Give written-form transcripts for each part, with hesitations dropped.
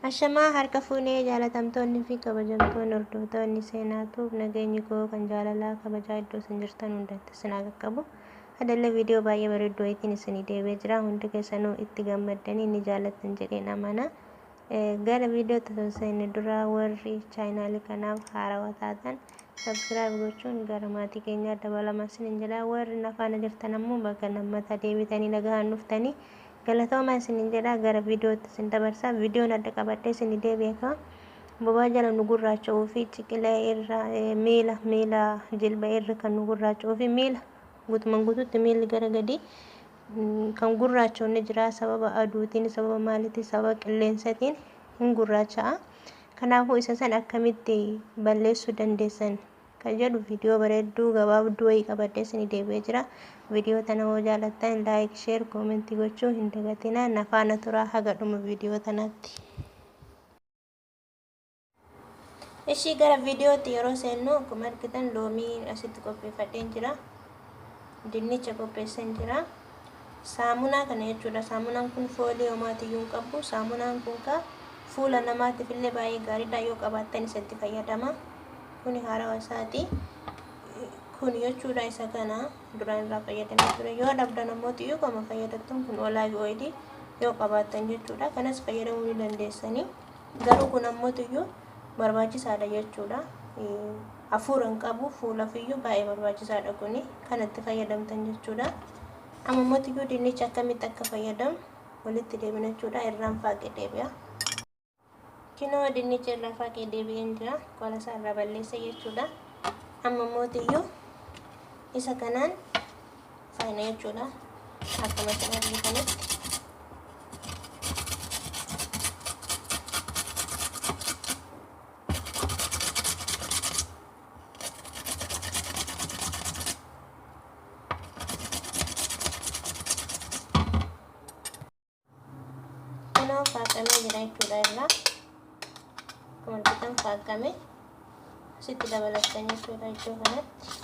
Ashamaa harka fuunee jaalatamtoonni fi kabajamtoonni hordoftoonni seenaatuuf nageenyi koo kan jaalalaa kabajaa iddoo isin jirtan hundatti isin haa qaqqabu. Adallee viidiyoo baay'ee bareedduu wayitiin isinii deebi'ee jira. Hundi keessanuu itti gammaddanii ni jaalattan jedheen amana. Gara viidiyootti osoo hin seenne dura warri chaayinaalii kanaaf haarawaa taatan subscribe gochuun gara maatii keenyaa dabalamaa isiniin jedha. Warri na faana jirtan ammoo bakka lammata deebitanii nagahaan dhuftanii galatoomaa isiniin jedha. Gara viidiyootti isin dabarsa. Viidiyoon adda qabadhee isinii deebi'e kaa bobaa jala nu gurraacha'uu fi ciqilee irra, miila jilba irra kan nu gurraacha'uu fi miila guutumaan guutuutti miilli gara gadii kan gurraacha'u ni jira. Sababa aduutiin, sababa maaliitiin, sababa qilleensatiin hin gurraacha'a. Kanaafuu isa san akkamitti balleessuu dandeessan kan jedhu viidiyoo bareedduu gabaabduu wayii qabadhee isinii deebi'ee jira. Viidiyoo tana hoo jaalattan like, share, comment gochuu hin dagatinaa. Na faana turaa haga dhuma viidiyoo tanaatti. Ishii gara viidiyootti yeroo seennu akkuma argitan loomii asitti qopheeffadheen jira. Dinnicha qopheesseen jira. Saamunaa kana jechuudha. Saamunaan kun foolii homaatiyyuu hin qabu. Saamunaan kun kaa fuula namaatiif illee baay'ee gaariidha. Yoo qabaattan isatti fayyadama. Kuni haarawa isaati. Kun jechuudha isa kana duraan irraa fayyadamee ture. Yoo dhabdan ammoo xiyyuu kama fayyadattuun kun olive oil yoo qabaattan jechuudha. Kanas fayyadamuu ni dandeessanii. Garuu kun ammoo xiyyuu barbaachisaadha jechuudha. Hafuura hin qabu, fuulafiyyuu baay'ee barbaachisaadha kuni. Kanatti fayyadamtan jechuudha. Amma immoo xiyyuu dinnicha akkamitti akka fayyadamu walitti deebina jechuudha. Irraan faaqee deebi'a. Kinoo dinnicha irraa faaqee deebi'een jira. Qola isaa irraa balleessa jechuudha. Amma immoo xiyyuu isa kanaan faayina jechuudha. Akkuma isin argitanitti. Kunoo faaqamee jira jechuudha irraa. Akkuma argitan faaqame asitti dabalattan jechuudha iddoo kanatti.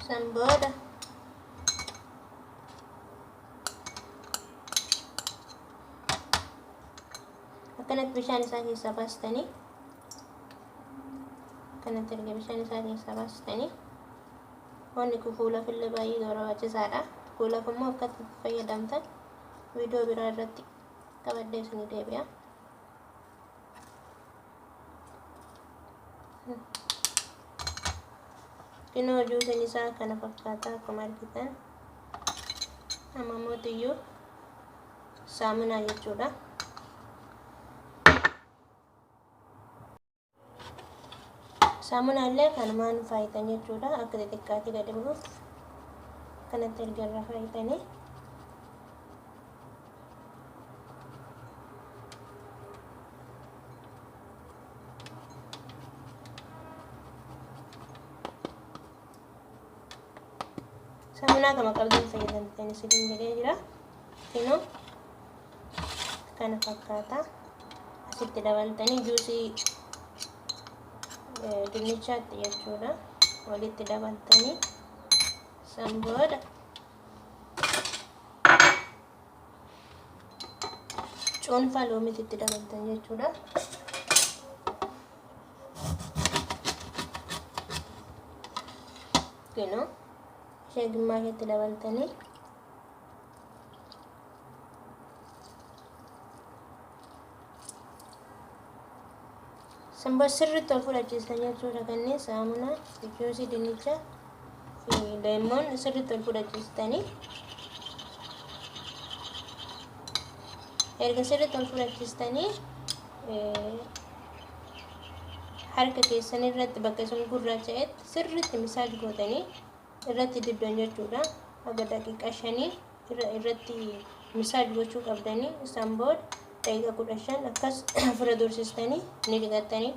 San booda akkanatti bishaan isaa keessaa baastanii, akkanatti erga bishaan isaa keessaa baastanii, wanni kun fuulaaf illee baay'ee barbaachisaadha. Fuulaaf immoo akkatti itti fayyadamtan viidiyoo biraa irratti qabadhee isinii deebi'a. Kinoo juusiin isaa kana fakkaata akkuma argitan. Amma mootiyyuu saamunaa jechuudha. Saamunaa illee kanumaan faayitan jechuudha. Akka xixiqqaatti gadi bu'uuf kanatti erga irraa faayitanii. Saamunaa kama qabdan fayyadamtan isiniin jedhee jira. Kinoo kana fakkaata. Asitti dabaltanii juusii dinnichaatti jechuudha. Walitti dabaltanii san booda cuunfaa loomiitti itti dabaltan jechuudha. Kinoo ishee gimmaasheetti dabaltanii san booda sirriitti ol fudhachiistan jechuudha. Kanneen saamunaa, juusii dinnichaa fi leemmoon sirriitti ol fudhachiistanii, erga sirriitti ol fudhachiistanii harka keessan irratti bakka isin gurraacha'etti sirriitti massage gootanii irratti dibdan jechuudha. Haga daqiiqaa 5 irratti massage gochuu qabdanii, isaan booda daqiiqa 15 akkas ofirra dursistanii ni dhiqattanii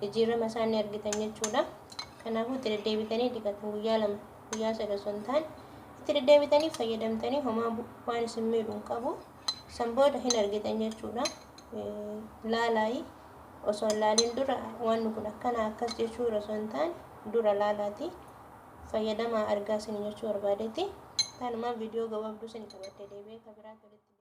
jijjiirama isaa ni argitan jechuudha. Kanaafuu itti deddeebitanii dhiqatan, guyyaa 2 guyyaa 3 osoo hin taane itti deddeebitanii fayyadamtanii homaa waan isin miidhu hin qabu. San booda hin argitan jechuudha. Laalaayi, osoo hin laalin dura waan kun akkana akkas jechuu osoo hin taane dura laalaati fayyadamaa argaa isin jechuu barbaadeeti. Tanumaan viidiyoo gabaabduu isin qabadhe deebi'ee kan biraatti walitti.